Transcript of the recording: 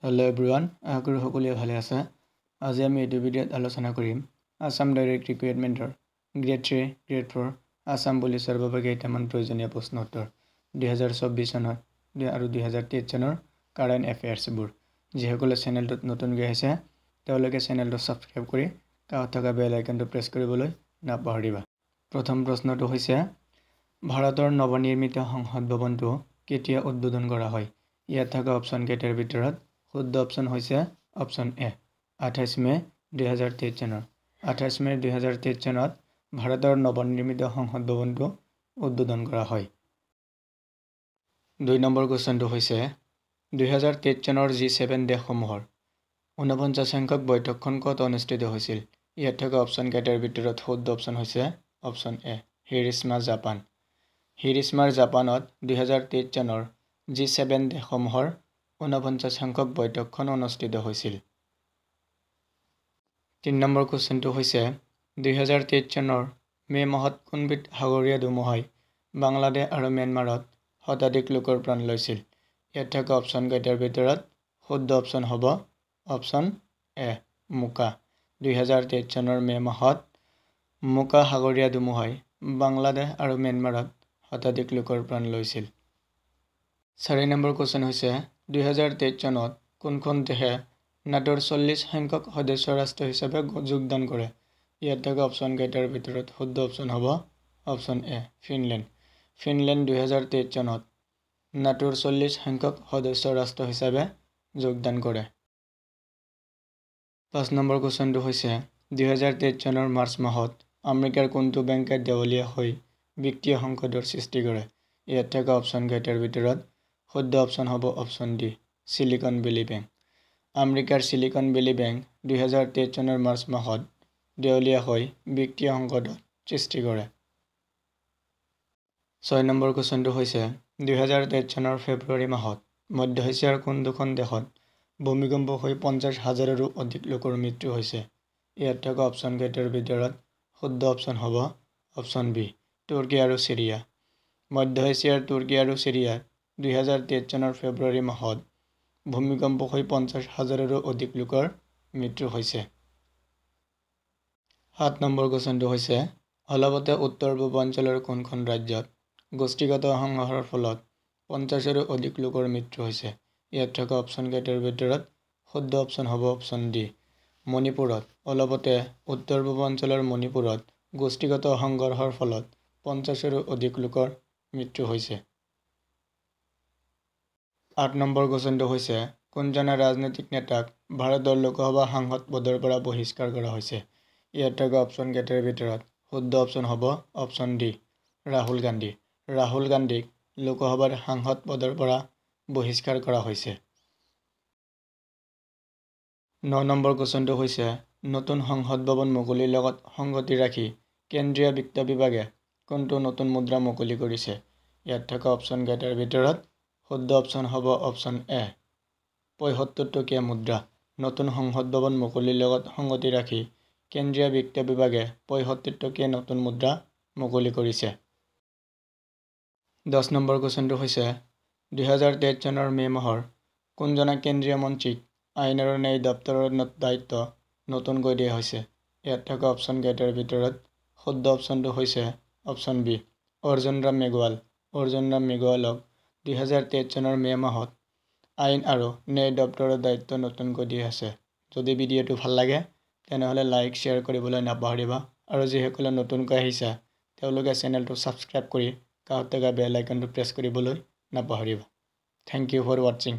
Hello' everyone, আশা কৰোঁ সকলোৱে ভালে আছে। আজি আমি এইটো ভিডিঅ'ত আলোচনা কৰিম আছাম ডাইৰেক্ট ৰিক্ৰুইটমেণ্টৰ গ্ৰেড 3, গ্ৰেড 4 আছাম পুলিচৰ বাবে কেইটামান প্ৰয়োজনীয় প্ৰশ্ন উত্তৰ, 2024 চনৰ আৰু 2023 চনৰ কাৰেণ্ট এফেয়াৰ্ছবোৰ। যিসকলে চেনেলটোত নতুনকৈ আহিছে, তেওঁলোকে চেনেলটো ছাবস্ক্ৰাইব কৰি কাষত থকা বেল আইকনটো প্ৰেছ কৰিবলৈ নাপাহৰিবা। প্ৰথম প্ৰশ্নটো হৈছে, ভাৰতৰ নৱনিৰ্মিত সংসদ ভৱনটো কেতিয়া উদ্বোধন কৰা হয়? ইয়াত থকা অপশ্যনকেইটাৰ ভিতৰত শুদ্ধ অপশ্যন হৈছে অপশ্যন এ, 28 মে' 2023 চনৰ। 28 মে' 2023 চনত ভাৰতৰ নৱনিৰ্মিত সংসদ ভৱনটো উদ্বোধন কৰা হয়। 2 নম্বৰ কুৱেশ্যনটো হৈছে, 2023 চনৰ জি7 দেশসমূহৰ 49 সংখ্যক বৈঠকখন ক'ত অনুষ্ঠিত হৈছিল? ইয়াত থকা অপশ্যনকেইটাৰ ভিতৰত শুদ্ধ অপশ্যন হৈছে অপশ্যন এ, হিৰোশ্বিমা, জাপান। হিৰোশ্বিমাৰ জাপানত 2023 চনৰ জি7 দেশসমূহৰ 49 সংখ্যক বৈঠকখন অনুষ্ঠিত হৈছিল। 3 নম্বৰ কুৱেশ্যনটো হৈছে, 2023 চনৰ মে' মাহত কোনবিধ সাগৰীয় ধুমুহাই বাংলাদেশ আৰু ম্যানমাৰত শতাধিক লোকৰ প্ৰাণ লৈছিল? ইয়াত থকা অপশ্যনকেইটাৰ ভিতৰত শুদ্ধ অপশ্যন হ'ব অপশ্যন এ, মোকা। 2023 চনৰ মে' মাহত মোকা সাগৰীয় ধুমুহাই বাংলাদেশ আৰু ম্যানমাৰত শতাধিক লোকৰ প্ৰাণ লৈছিল। 4 নম্বৰ কুৱেশ্যন হৈছে, 2023 চনত কোনখন দেশে নাটোৰ 40 সংখ্যক সদস্য ৰাষ্ট্ৰ হিচাপে যোগদান কৰে? ইয়াত থকা অপশ্যনকেইটাৰ ভিতৰত শুদ্ধ অপশ্যন হ'ব অপশ্যন এ, ফিনলেণ্ড। ফিনলেণ্ড 2023 চনত নাটোৰ 40 সংখ্যক সদস্য ৰাষ্ট্ৰ হিচাপে যোগদান কৰে। 5 নম্বৰ কুৱেশ্যনটো হৈছে, 2023 চনৰ মাৰ্চ মাহত আমেৰিকাৰ কোনটো বেংকে দেৱালীয়া হৈ বিত্তীয় সংকটৰ সৃষ্টি কৰে? ইয়াত থকা অপশ্যনকেইটাৰ ভিতৰত শুদ্ধ অপশ্যন হ'ব option D, silicon valley bank. আমেৰিকাৰ চিলিকন ভেলী বেংক 2023 চনৰ মাৰ্চ মাহত দেউলীয়া হৈ বিত্তীয় সংকটৰ সৃষ্টি কৰে। 6 নম্বৰ কুৱেশ্যনটো হৈছে, 2023 চনৰ ফেব্ৰুৱাৰী মাহত মধ্য এছিয়াৰ কোন দুখন দেশত ভূমিকম্প হৈ 50 হাজাৰৰো অধিক লোকৰ মৃত্যু হৈছে? ইয়াত থকা অপশ্যনকেইটাৰ ভিতৰত শুদ্ধ অপশ্যন হ'ব অপশ্যন বি, তুৰ্কী আৰু ছিৰিয়া। মধ্য এছিয়াৰ তুৰ্কী আৰু ছিৰিয়াত 2023 চনৰ ফেব্ৰুৱাৰী মাহত ভূমিকম্প হৈ 50 হাজাৰৰো অধিক লোকৰ মৃত্যু হৈছে। 7 নম্বৰ কুৱেশ্যনটো হৈছে, অলপতে উত্তৰ পূৰ্বাঞ্চলৰ কোনখন ৰাজ্যত গোষ্ঠীগত সংঘৰ্ষৰ ফলত 50ৰো অধিক লোকৰ মৃত্যু হৈছে? ইয়াত থকা অপশ্যনকেইটাৰ ভিতৰত শুদ্ধ অপশ্যন হ'ব অপশ্যন ডি, মণিপুৰত। অলপতে উত্তৰ পূৰ্বাঞ্চলৰ মণিপুৰত গোষ্ঠীগত সংঘৰ্ষৰ ফলত 50ৰো অধিক লোকৰ মৃত্যু হৈছে। 8 নম্বৰ কুৱেশ্যনটো হৈছে, কোনজনা ৰাজনৈতিক নেতাক ভাৰতৰ লোকসভা সাংসদ পদৰ পৰা বহিষ্কাৰ কৰা হৈছে? ইয়াত থকা অপশ্যনকেইটাৰ ভিতৰত শুদ্ধ অপশ্যন হ'ব অপশ্যন ডি, ৰাহুল গান্ধী। ৰাহুল গান্ধীক লোকসভাৰ সাংসদ পদৰ পৰা বহিষ্কাৰ কৰা হৈছে। 9 নম্বৰ কুৱেশ্যনটো হৈছে, নতুন সংসদ ভৱন মুকলিৰ লগত সংগতি ৰাখি কেন্দ্ৰীয় বিত্ত বিভাগে কোনটো নতুন মুদ্ৰা মুকলি কৰিছে? ইয়াত থকা অপশ্যনকেইটাৰ ভিতৰত শুদ্ধ অপশ্যন হ'ব অপশ্যন এ, 75 টকীয়া মুদ্ৰা। নতুন সংসদ ভৱন মুকলিৰ লগত সংগতি ৰাখি কেন্দ্ৰীয় বিত্ত বিভাগে 75 টকীয়া নতুন মুদ্ৰা মুকলি কৰিছে। 10 নম্বৰ কুৱেশ্যনটো হৈছে, 2023 চনৰ মে' মাহৰ কোনজনা কেন্দ্ৰীয় মন্ত্ৰীক আইন আৰু ন্যায় দপ্তৰৰ দায়িত্ব নতুনকৈ দিয়া হৈছে? ইয়াত থকা অপশ্যনকেইটাৰ ভিতৰত শুদ্ধ অপশ্যনটো হৈছে অপশ্যন বি, অৰ্জুন ৰাম মেঘৱাল। অৰ্জুন ৰাম মেঘৱালক 2023 চনৰ মে' মাহত আইন আৰু ন্যায় দপ্তৰৰ দায়িত্ব নতুনকৈ দিয়া হৈছে। যদি ভিডিঅ'টো ভাল লাগে, তেনেহ'লে লাইক, শ্বেয়াৰ কৰিবলৈ নাপাহৰিবা আৰু যিসকলে নতুনকৈ আহিছে, তেওঁলোকে চেনেলটো ছাবস্ক্ৰাইব কৰি কাষত থকা বেল আইকনটো প্ৰেছ কৰিবলৈ নাপাহৰিবা। Thank you for watching.